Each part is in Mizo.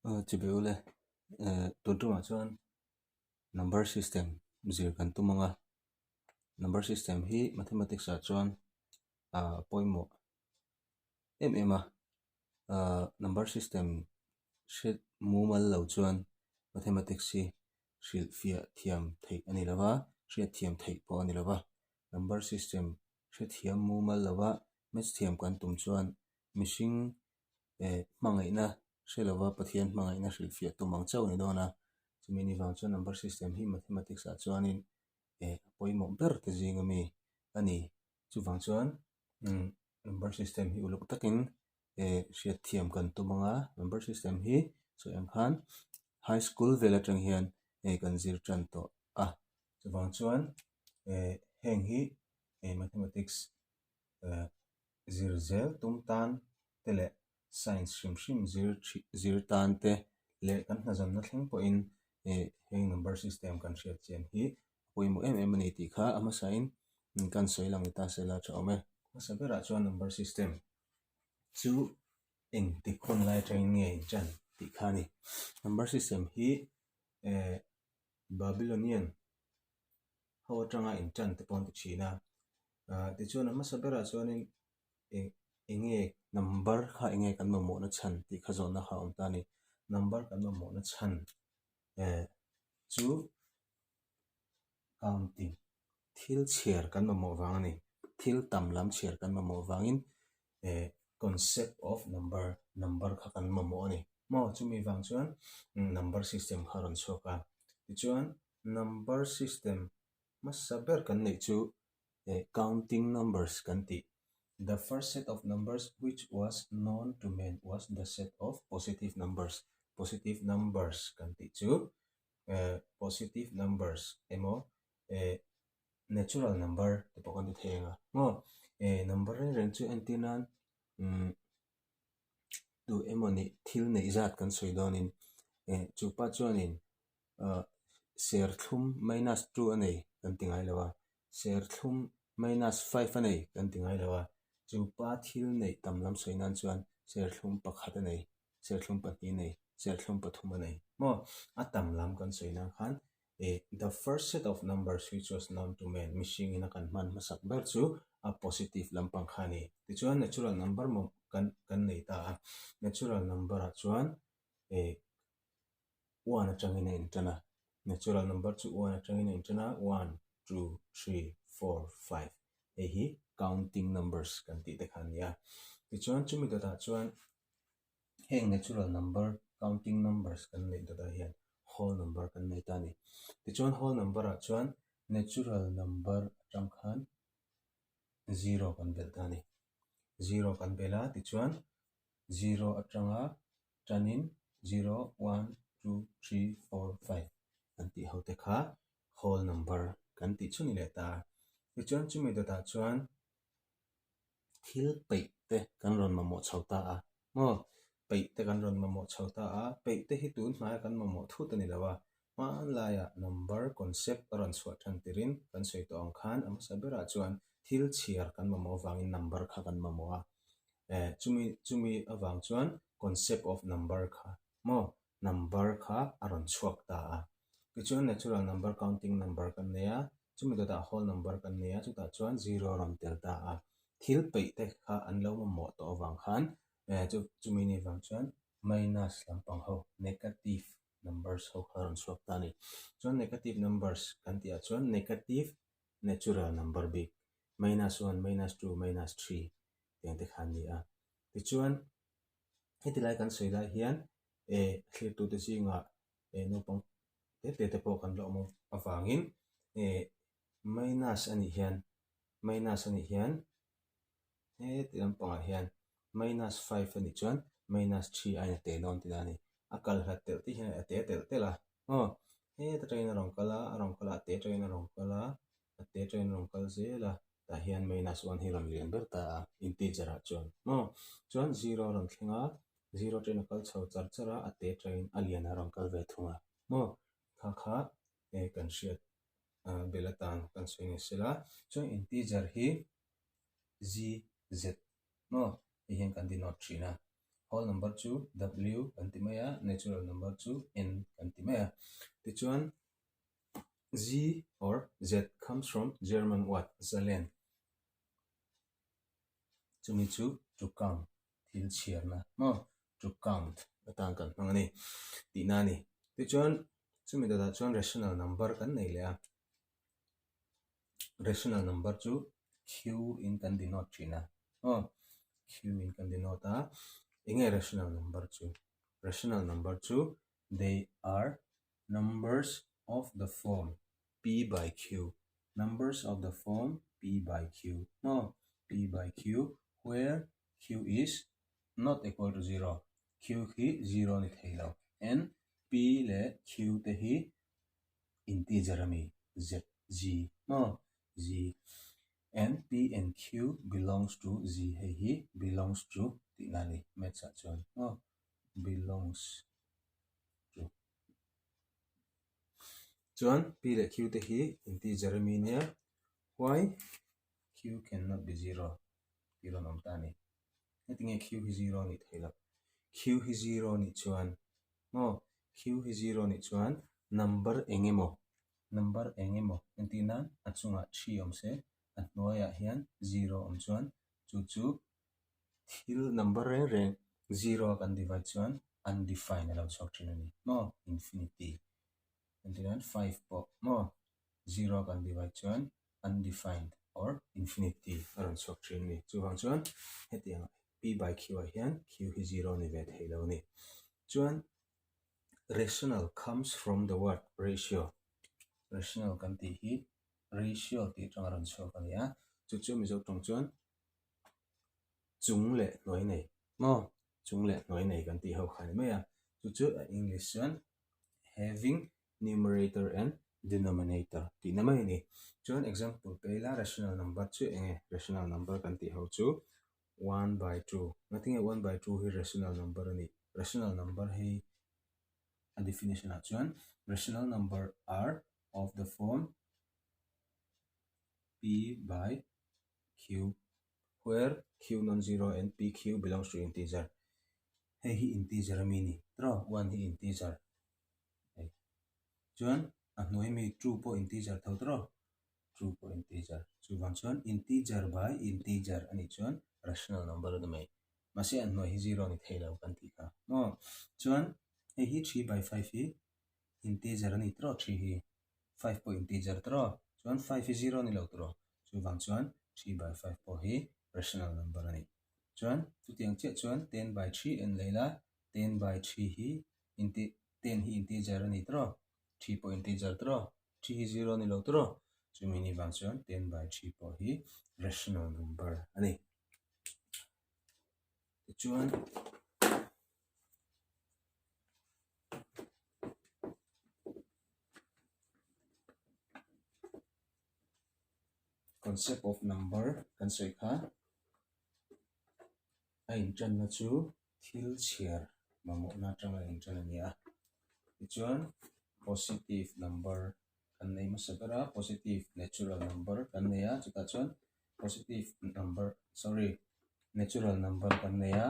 Chibai ule, tun tumah chuan number system zir kan tum ang a, number system hi mathematics ah chuan a pawimawh em em a, number system hriat mumal lo chuan mathematics hi hrilhfiah thiam theih a ni lo va, hriat thiam theih pawh a ni lo va, number system hrethiam mumal lo va maths thiam kan tum chuan mihring eh hmangaihna hre lova Pathian hmangaihna hrilhfiah tum ang chauh a ni dawn a, chumi ni vang chuan number system hi mathematics ah chuanin eh a pawimawh ber te zing ami a ni. Chuvang chuan umm number system hi uluk takin eh hriat thiam kan tum ang a, number system hi sawi ang khan high school vel atang hian eh kan zir tan tawh a, chuvang chuan eh heng hi eh mathematics eh zir zel tum tan te leh science hrim hrim zir thih zir tan te leh kan hnazawnna thleng pawhin eh heng number system kan hriat chian hi a pawimawh em em a ni tih kha a hmasain kan sawi lang ni ta se la tha awm e. Hmasa berah chuan number system chu engtik hun lai atangin nge in tan tih kha a ni. Number system hi eh Babylonian ho atanga in tan te pawh an ti thin a. Ah tichuan a hmasa berah chuanin eng eng nge number kha eng nge kan mamawhna chhan tih kha zawhna kha a awm ta a ni. Number kan mamawhna chhan eh chu counting thil chhiar kan mamawh vang a ni. Thil tam lam chhiar kan mamawh vangin eh concept of number number kha kan mamawh a ni. Maw chumi vang chuan number system kha a rawn chhuak a. Tichuan number system hmasa ber kan neih chu eh counting numbers kan tih. The first set of numbers which was known to man was the set of positive numbers. Positive numbers kan tih chu eh positive numbers emaw eh natural number te pawh kan ti thei ang a. Maw eh number reng reng chu entir nan umm tu emaw nih thil neih zat kan sawi dawnin eh chu pa chuanin ah serthlum minus 2 a nei kan ti ngai lo a, serthlum minus 5 a nei kan ti ngai lo a, chu pa thil neih tam lam sawi nan chuan serthlum pakhat a nei, serthlum pahnih a nei, serthlum pathum a nei maw? A tam lam kan sawi nan khan eh the first set of numbers which was known to man mihring in a kan hman hmasak ber chu a positive lampang kha a ni. Tichuan natural number maw kan kan nei ta a, natural number ah chuan eh one atangin a intan a, natural number chu one atangin a intan a, one, two, three, four, five hei hi counting numbers kan tih te kha a ni a. Tichuan chumi dawtah chuan heng natural number counting numbers kan neih dawtah hian whole number kan nei ta a ni. Tichuan whole number ah chuan natural number atang khan zero kan belh ta a ni. Zero kan belh a tichuan zero atanga tanin zero, one, two, three, four, five an tih ho te kha whole number kan tih chu ni leh ta. Tichuan chumi dawtah chuan thil peih te kan rawn mamawh chho ta a, maw? Peih te kan rawn mamawh chho ta a, peih te hi tun hnaia kan mamawh thut a ni lo a, hmanlaiah number concept a rawn chhuah tan tirin kan sawi tawh ang khan a hmasa berah chuan thil chhiar kan mamawh avangin number kha kan mamawh a, eh chumi chumi avang chuan concept of number kha maw number kha a rawn chhuak ta a. Tichuan natural number counting number kan nei a, chumi dawtah whole number kan nei a, chutah chuan zero a rawn tel ta a. Thil peih te kha an lo mamawh tawh avang khan eh chu chumi ni vang chuan minus lampang ho negative numbers ho kha a rawn chhuak ta a ni. Chuan negative numbers kan tih ah chuan negative natural number bik minus one, minus two, minus three tiang te kha an ni a. Tichuan heti lai kan sawi lai hian eh thlirtute zingah eh naupang te te te pawh kan la awm avangin eh minus a nih hian minus a nih hian heti lampangah hian minus 5 a nih chuan minus 3 aiin a te dawn tihna a ni. A kal hlat telh tih hian a te telh telh a aw heta tangin a rawn kal a a rawn kal a a te tangin a rawn kal a a te tangin a rawn kal zel a tah hian minus 1 hi a rawn lian ber ta a integer ah chuan maw chuan zero a rawn thleng a zero atangin a kal chho char char a a te tangin a lian a rawn kal ve thung a maw kha kha eh kan hriat ah bel atan kan sawi nge sela chuan integer hi z z maw hei hian kan denote thin a. Whole number chu W kan ti mai a, natural number chu N kan ti mai a. Tichuan Z or Z comes from German word Zahlen. Chumi chu to count, thil chhiarna maw, to count atan kan hmang a ni tihna a ni. Tichuan chumi dawtah chuan rational number kan nei leh a. Rational number chu Q in kan denote thin a, aw Q in kan denote a, eng nge rational number chu? Rational number chu they are numbers of the form P by Q, numbers of the form P by Q, maw P by Q where Q is not equal to zero, Q khi zero a ni thei lo and P leh Q te hi integer a mi z z maw z and p and q belongs to z hei hi belongs to tihna a ni maths ah chuan maw belongs to chuan p leh q te hi integer a mi nia why q cannot be zero tih rawn awm ta a ni heti nge q hi zero a nih theih loh q hi zero a nih chuan maw Q hi zero nih chuan number eng emaw number eng emaw entir nan a chungah thi awm se a hnuaiah hian zero awm chuan chu chu thil number reng reng zero a kan divide chuan undefined a lo chhuak thin a ni maw infinity entir nan five pawh maw zero a kan divide chuan undefined or infinity a rawn chhuak thin a ni chuvang chuan hetiang P by Q ah hian Q hi zero a ni ve thei lo a ni. Chuan rational comes from the word ratio. Rational kan tih hi ratio tih atanga rawn chhuak a ni a, chu chu Mizo tawng chuan chung leh hnuai nei maw chung leh hnuai nei kan tih ho kha a ni mai a, chu chu a English chuan having numerator and denominator tihna mai a ni. Chuan example pe ila rational number chu eng nge rational number kan tih ho chu one by two ngatinge one by two hi rational number a ni rational number hi a definition ah chuan rational number are of the form p by q where q non zero and pq belongs to integer hei hi integer a mi ni tawh one hi integer hei chuan a hnuai mi two pawh integer tho tawh two pawh integer chuvang chuan integer by integer a nih chuan rational number a ni mai mahse a hnuai hi zero a ni thei lo kan tih kha maw chuan hei hi 3/5 hi integer a ni tawh 3 hi 5 pawh integer tawh chuan 5 hi zero a ni lo tawh chuvang chuan 3/5 pawh hi rational number a ni chuan chutiang chiah chuan 10/3 en leh ila 10/3 hi inti 10 hi integer a ni tawh 3 pawh integer tawh 3 hi zero a ni lo tawh chumi ni vang chuan 10/3 pawh hi rational number a ni tichuan concept of number kan sawi kha a intanna chu thil chhiar mamawhna atanga intan a ni a tichuan positive number kan nei hmasa ber a positive natural number kan nei a chutah chuan positive number sorry natural number kan nei a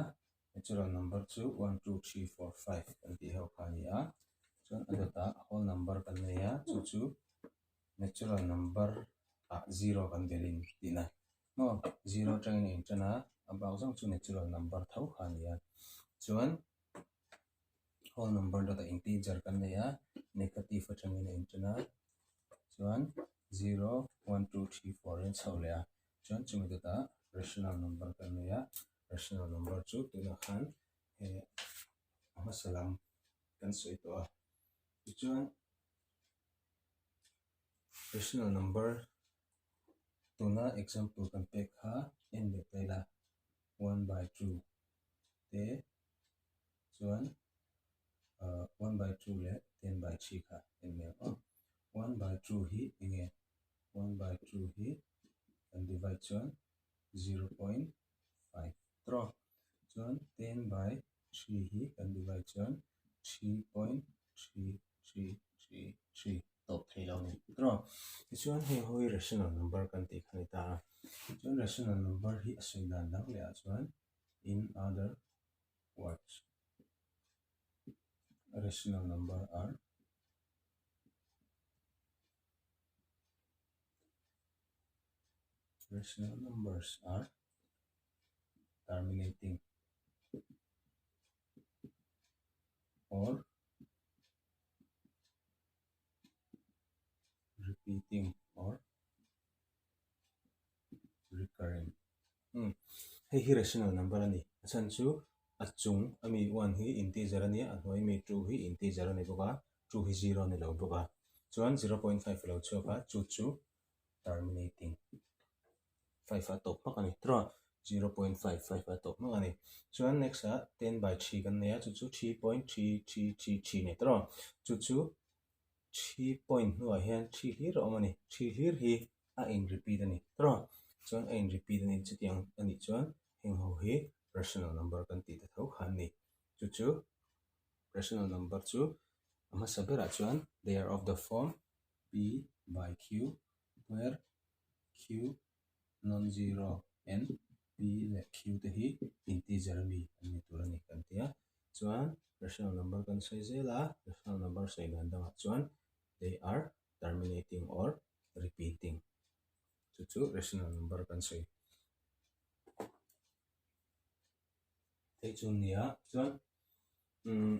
natural number chu one two three four five kan tih ho kha a ni a chuan a dawtah whole number kan nei a chu chu natural number ah zero kan belh in tihna maw zero atangin a intan a a bak zawng chu natural number tho kha a ni a chuan whole number dawtah integer kan nei a negative atangin a intan a chuan zero one two three four in chho leh a chuan chumi dawtah rational number kan nei a rational number chu tunah khan he a hmasa lam kan sawi tawh a tichuan rational number tuna example kan pek kha en leh ta ila one by two te chuan ah one by two leh ten by three kha en mai ang aw one by two hi eng nge one by two hi kan divide chuan zero point five tawk chuan ten by three hi kan divide chuan three point three three three three tawp thei lo a ni tawk tichuan heng ho hi rational number kan tih kha a ni ta a chuan rational number hi a sawi dan dang leh ah chuan in other. Words Rational number are Rational numbers are terminating or repeating or recurring. Hmm. Hei hi rational number a ni. A chhan chu a chung a mi 1 hi integer a nia, a hnuai mi 2 hi integer a ni bawk a, 2 hi 0 a ni lo bawk a. Chuan 0.5 a lo chhuak a, chu chu terminating. 5 a tawp hmak a ni. Trawh 0.55 a tawp hmak a ni. Chuan next ah 10 by 3 kan nei a, chu chu 3.3333 ni trawh. Chu chu 3 point hnuah hian 3 hlir a awm a ni. 3 hlir hi a in repeat a ni trawh. Chuan a in repeat a ni chutiang a nih chuan heng ho hi rational number kan tih ta tho kha an ni. Chu chu rational number chu a hmasa berah chuan they are of the form p by q where q non-zero and p leh q te hi integer ami an ni tur a ni kan ti a. Chuan rational number kan sawi zel a, rational number sawi dan dangah chuan they are terminating or repeating chu chu rational number kan sawi theih chu nia chuan umm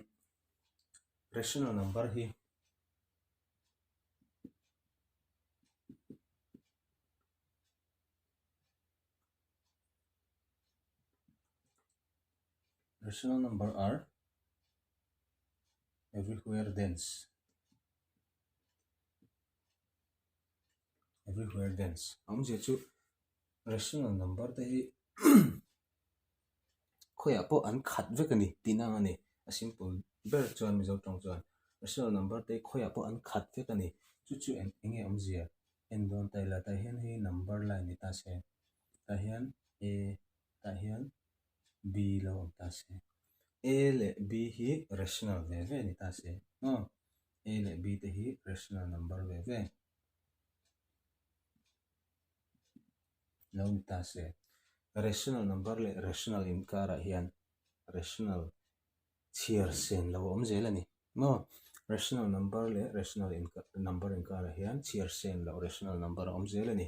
rational number hi Rational number are everywhere dense. Everywhere dense. Awmzia chu rational number te hi khawiah pawh an khat vek a ni tih nang a ni. A simple ber chuan Mizo tawng chuan rational number te hi khawiah pawh an khat vek a ni. Chu chu eng enge awmzia en dawn ta ila tah hian hei number line ni ta se tah hian A tah hian B lo awm ta se. A leh B hi rational ve ve ni ta se maw? A leh B te hi rational number ve ve lo ni ta se. Rational number leh rational inkarah hian rational chhiar sen lo a awm zel a ni maw? Rational number leh rational number inkarah hian chhiar sen loh rational number a awm zel a ni.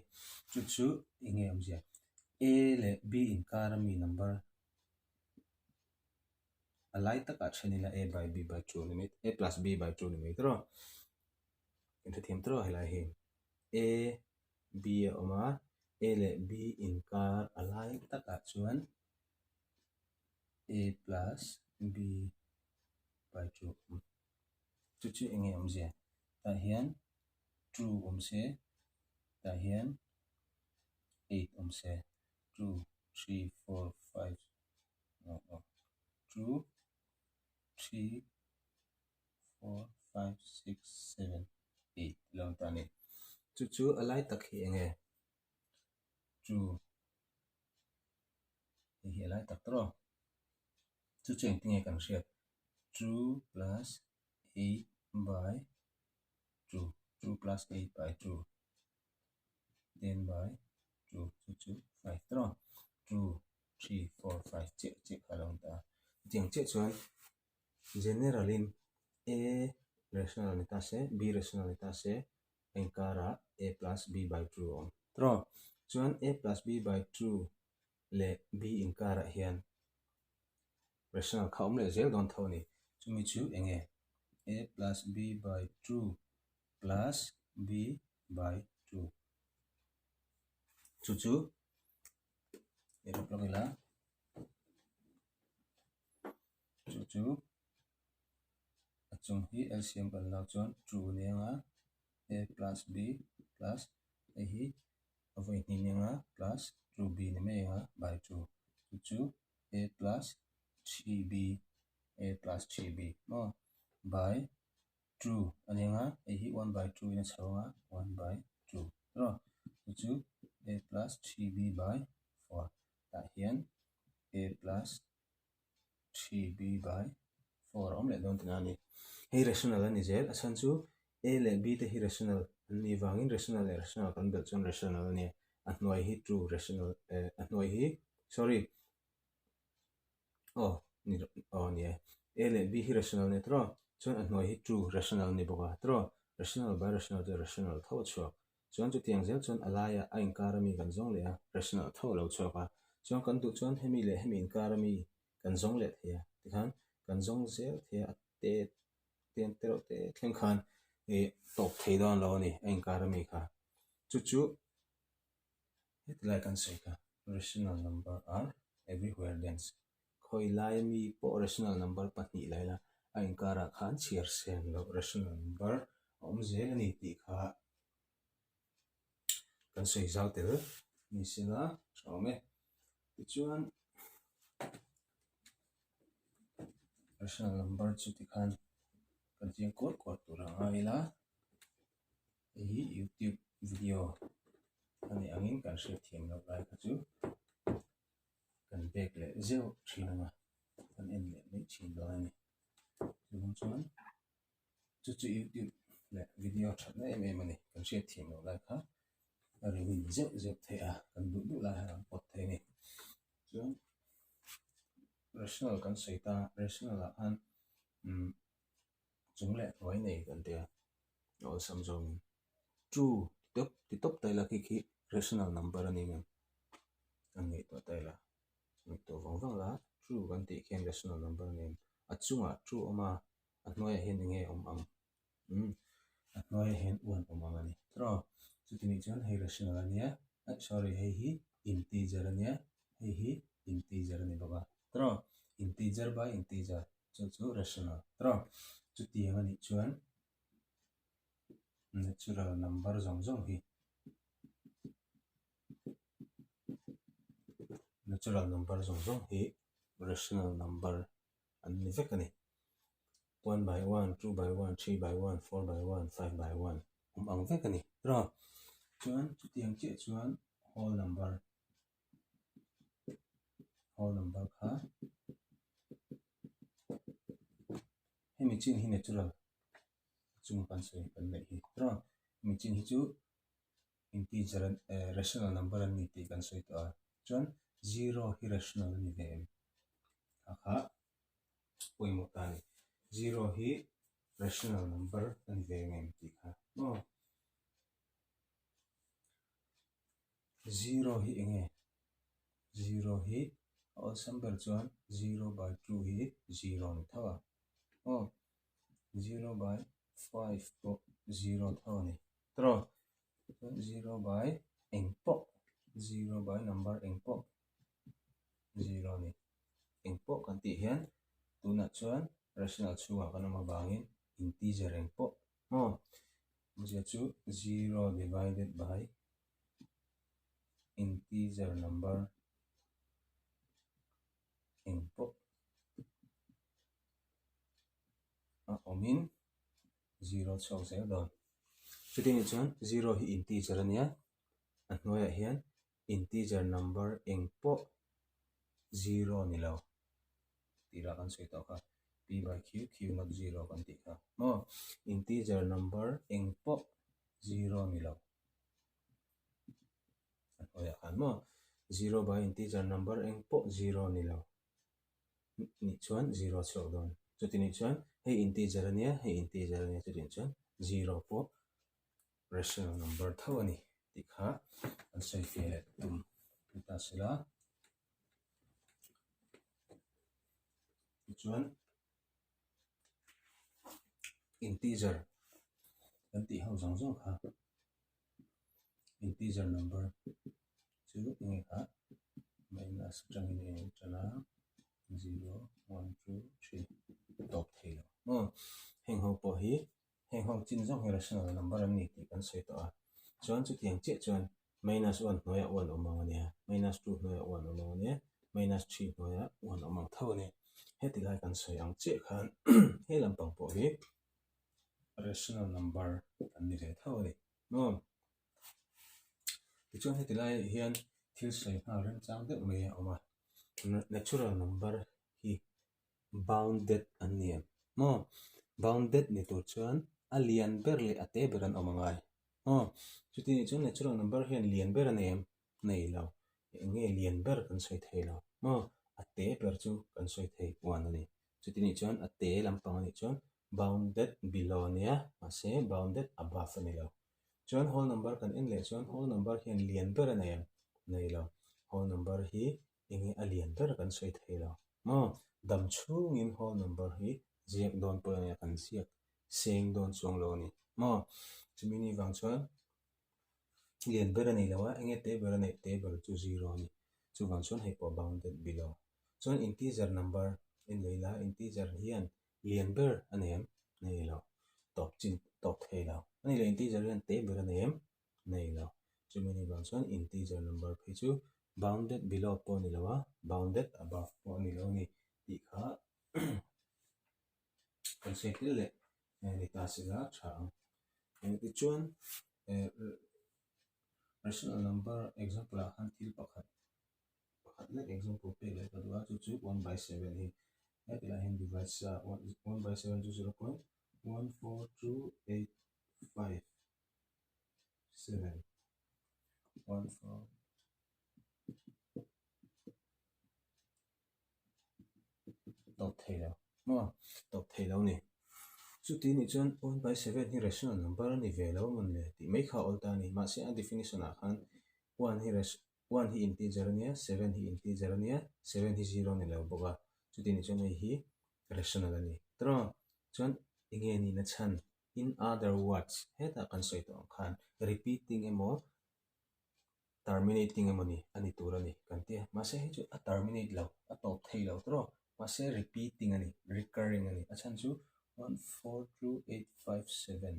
Chu chu eng nge awmzia? A leh B inkara mi number a lai takah then ila A by B by 2 ni mai A plus B by 2 ni mai tawh a. Inhrethiam tawh a helai hi. A B a awm a, A leh B inkar a lai takah chuan A plus B by 2 a awm. Chu chu eng nge awmzia? Tah hian 2 awm se, tah hian 8 awm se. 2, 3, 4, 5, 2, 3, 4, 5, 6, 7, 8 lo ta a ni. Chu chu a lai tak hi eng nge? 2 hei hi a lai tak tawh a. Chu chu engtin nge kan hriat? 2 plus 8 by 2, 2 plus 8 by 2, 10 by 2, chu chu 5 tawh a. 2, 3, 4, 5 chiah chiah kha a lo ni ta a. Chutiang chiah chuan General in A rational ni ta se, B rational ni ta se, a inkarah A plus B by 2 a awm. Tawh chuan A plus B by 2 leh B inkarah hian rational kha awm leh zel dawn tho a ni. Chumi chu eng nge? A plus B by 2 plus B by 2. Chu chu i rawp lawk ila. Chu chu a chung hi LCM kan lak chuan 2 a ni ang a, a plus b plus hei hi a vawi hnih ni ang a plus 2b ni mai ang a by 2 chu chu a plus 3b a plus 3b maw by 2 a ni ang a hei hi 1 by 2 in a chho ang a 1 by 2 tawh chu chu a plus 3b by 4 tah hian a plus 3b by 4 a awm leh dawn tihna a ni. Hei rational a ni zel, a chhan chu a leh b te hi rational an nih vangin rational leh rational kan belh chuan rational a nia, a hnuai hi true rational eh a hnuai hi sorry aw. Ni aw ni e. A leh B hi rational a ni tawh a, chuan a hnuai hi true rational a ni bawk a tawh a, rational by rational chu rational tho a chhuak. Chuan chutiang zel chuan a laiah a inkar ami kan zawng leh a, rational tho a lo chhuak a. Chuan kan duh chuan hemi leh hemi inkar ami kan zawng leh thei a, tikhan kan zawng zel thei a, a te ten te reuh te thleng khan ih tawp thei dawn lo a ni a inkar ami kha. Chu chu heti lai kan sawi kha rational number are everywhere dense. Khawi laia mi pawh rational number pahnih la ila a inkarah khan chhiar sen loh rational number a awm zel a ni tih kha kan sawi zau tel ni sela tha awm e. Tichuan rational number chu tikhan kan chiang kuar kuar tur a ngai ila hei hi youtube video a nih angin kan hriatthiam loh lai kha chu. Kan bag leh zeuh thin ang a, kan en leh mai thin dawn a ni. Chuvang chuan chu chu youtube leh video thatna em em a ni. Kan hriat thiam loh lai kha a rewind zeuh zeuh theih a, kan duh duh lai kha kan pawt thei a ni. Chuan rational kan sawi ta, rational ah khan umm chung leh hnuai nei kan ti a, a awlsam zawngin true ti tawp ti tawp ta ila khi khi rational number a ni ngam. An ngaihtuah ta ila, ngaihtuah vang vang la, true kan tih khian rational number a nen a chungah true awm a, a hnuaiah hian eng nge awm ang? Umm a hnuaiah hian one awm ang a ni tawh. Chuti nih chuan hei rational a nia, eh sorry hei hi integer a nia, hei hi integer a ni bawk a tawh. Integer by integer chu chu rational tawh. Chutiang a nih chuan natural number zawng zawng hi. Natural number zawng zawng hi rational number an ni vek a ni. One by one, two by one, three by one, four by one, five by one awm ang vek a ni. Chuan chutiang chiah chuan whole number whole number kha hemi chin hi natural chung kan sawi kan neih hi. Hemi chin hi chu integer an eh rational number an ni tih kan sawi tawh a chuan zero hi rational a ni ve em kha kha pawimawh ta a ni zero hi rational number a ni ve ang em tih kha maw zero hi eng nge zero hi a awlsam ber chuan zero by two hi zero a ni tho a maw zero by five pawh zero tho a ni. Tawh chuan zero by eng pawh zero by number eng pawh zero a ni. Eng pawh kan tih hian tunah chuan rational chhungah kan awm avangin integer eng pawh maw awmzia chu zero divided by integer number eng pawh a awmin zero chhuak zel dawn. Chuti nih chuan zero hi integer a nia, a hnuaiah hian integer number eng pawh zero ni lo tih lah kan sawi tawh kha, p by q, q not zero kan tih kha maw? Integer number eng pawh zero ni lo a hnuaiah khan maw? Zero by integer number eng pawh zero ni lo. nih chuan zero a chhuak dawn. Chuti nih chuan hei integer a nia, hei integer a nia chuti nih chuan zero pawh rational number tho a ni tih kha an sawi fiah leh tum ni ta se la. Tichuan integer kan tih ho zawng zawng kha integer number chu enge kha minus atangin a in tan a zero one two three tawp thei lo maw heng ho pawh hi heng ho chin zawng hi rational number an ni tih kan sawi tawh a chuan chutiang chiah chuan minus one hnuaiah one awm ang a nia minus two hnuaiah one awm ang a nia minus three hnuaiah one awm ang tho a ni heti lai kan sawi ang chiah khan he lampang pawh hi rational number an ni ve tho a ni maw. Tichuan heti laiah hian thil sawi nghal remchang deuh mai a awm a, natural number hi bounded an ni em maw? Bounded ni tur chuan a lian ber leh a te ber an awm angai maw? Chuti nih chuan natural number hian lian ber a nei em? Nei lo. Eng nge lian ber kan sawi thei lo maw? A te ber chu kan sawi thei one a ni. Chuti nih chuan a te lampang a nih chuan bounded below a nia, mahse bounded above a ni lo. Chuan whole number kan en leh chuan whole number hian lian ber a nei em? Nei lo. Whole number hi enge a lian ber kan sawi thei lo. Maw? Dam chhungin whole number hi ziak dawn pawh enge kan ziak seng dawn chuang lo a ni. Maw? Chumi ni vang chuan lian ber a nei lo a, enge te ber a neih te ber chu zero a ni. Chuvang chuan hei pawh bounded below. Chuan integer number en leh ila integer hian lian ber a nei em? Nei lo. Tawp chin tawp thei lo. A nih leh integer hian te ber a nei em? Nei lo. Chumi ni vang chuan integer number phei chu bounded below pawh a ni lo a, bounded above pawh a ni lo a ni tih kha kan sawi tel leh ni ta sila tha ang. Tichuan rational number example ah khan thil pakhat pakhat lek example pek leh ka duh a chu chu 1/7 hi heti lai hian divide sa 1/7 chu 0.142857 14 Tawp thei lo maw? Tawp thei lo ni. Chuti nih chuan 1/7 hi rational number a ni ve lo amawn le tih mai kha a awl ta a ni. Mahse a definition ah khan one hi one hi integer a nia, seven hi integer a nia, seven hi zero a ni lo bawk a. Chuti nih chuan hei hi rational a ni. Tiraw? Chuan enge nihna chhan? In other words, hetah kan sawi tawh ang khan repeating emaw terminating emaw ni a ni tur a ni kan ti a. Mahse hei chu a terminate lo, a tawp thei lo tawrh aw. Mahse repeating a ni, recurring a ni. A chhan chu 142857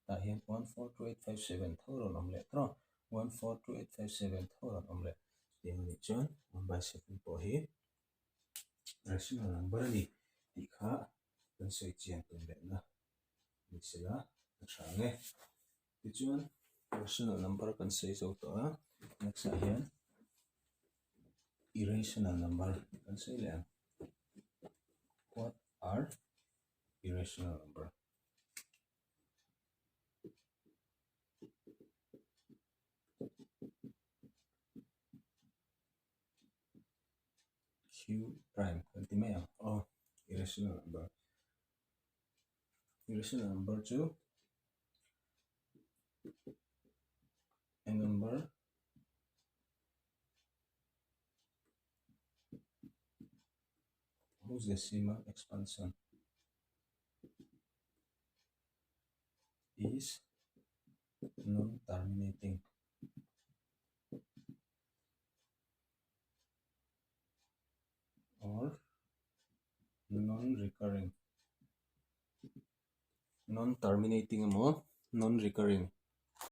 tah hian 142857 tho rawn awm leh tawrh aw. 142857 tho rawn awm leh. Chutiang a nih chuan 1/7 pawh hi rational number a ni tih kha kan sawi chian tum lehna ni sela a tha ang e. Tichuan rational number kan sawi zo tawh a, next ah hian irrational number kan sawi leh ang. What are irrational number? Q prime kan ti mai ang. Aw, irrational number. Irrational number chu a number whose decimal expansion is non-terminating. Or non-recurring. Non-terminating emaw non-recurring.